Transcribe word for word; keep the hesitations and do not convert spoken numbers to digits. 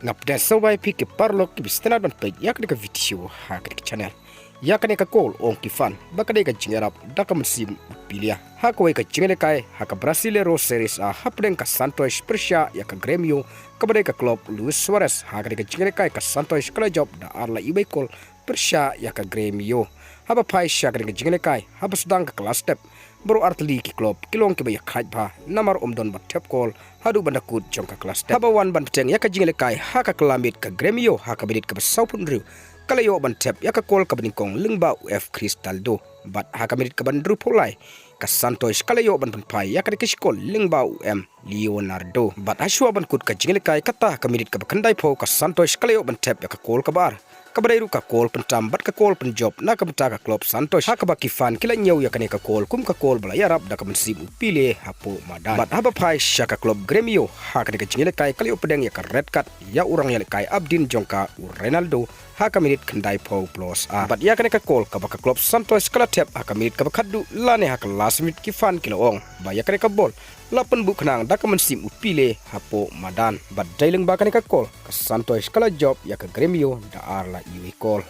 Nga pdiang sngewbha ïa phi ki paralok kiba sngewtynnat ban peit ïa kane ka video ha kane ka channel. Ïa kane ka kol ong ki fan ba ka dei ka jingïarap da ka mynsiem u Pele ha kawei ka jingïalehkai ha ka Brasileiro Series A hapdeng ka Santos pyrshah ïa ka Grêmio, kaba dei ka klub Luis Suarez. Ha kane ka jingïalehkai ka Santos ka la jop da ar la iwei kol pyrshah ïa ka Grêmio. Haba phai sha kane ka jingïalehkai, haba sdang ka klas tep, baroh artylli ki klub ki long kiba ïakhaid bha namar ym don ba thep kol haduh ban da kut jong ka klas tep. Haba wan ban bteng ïa ka jingïalehkai ha ka kylla miet, ka Grêmio ha ka minit kaba sawphew hynriew ka la ïoh ban thep ïa ka kol kaba nyngkong lyngba u F Cristaldo. Bad ha ka minit kaba hynriewphew lai ka Santos ka la ïoh ban pynphai ïa kane ka shi kol lyngba u M Leonardo. Bad hashwa ban kut ka jingïalehkai, kata ha ka minit kaba khyndaiphew ka Santos ka la ïoh ban thep ïa ka kol kaba ar, kaba dei ruh ka kol pyntam bad ka kol pynjop na ka bynta ka klub Santos, ha kaba ki fan ki la ñiew ïa kane ka kol kum ka kol ba la ïarap da ka mynsiem u Pele hapoh madan. Bad haba phai sha ka klub Grêmio, ha kane ka jingïalehkai ka la ïoh pdiang ïa ka red card ïa u rangïalehkai abdin jong ka, u Reinaldo, ha ka minit khyndaiphew plus ar. Bad ïa kane ka kol kaba ka klub Santos ka la thep ha ka minit kaba khatduh lane ha ka last minute, ki fan ki la ong ba ïa kane ka bol la pynbuh khnang da ka mynsiem u Pele hapoh madan. Bad dei lyngba kane ka kol ka Santos ka la jop ïa ka Grêmio da ar la iwei kol.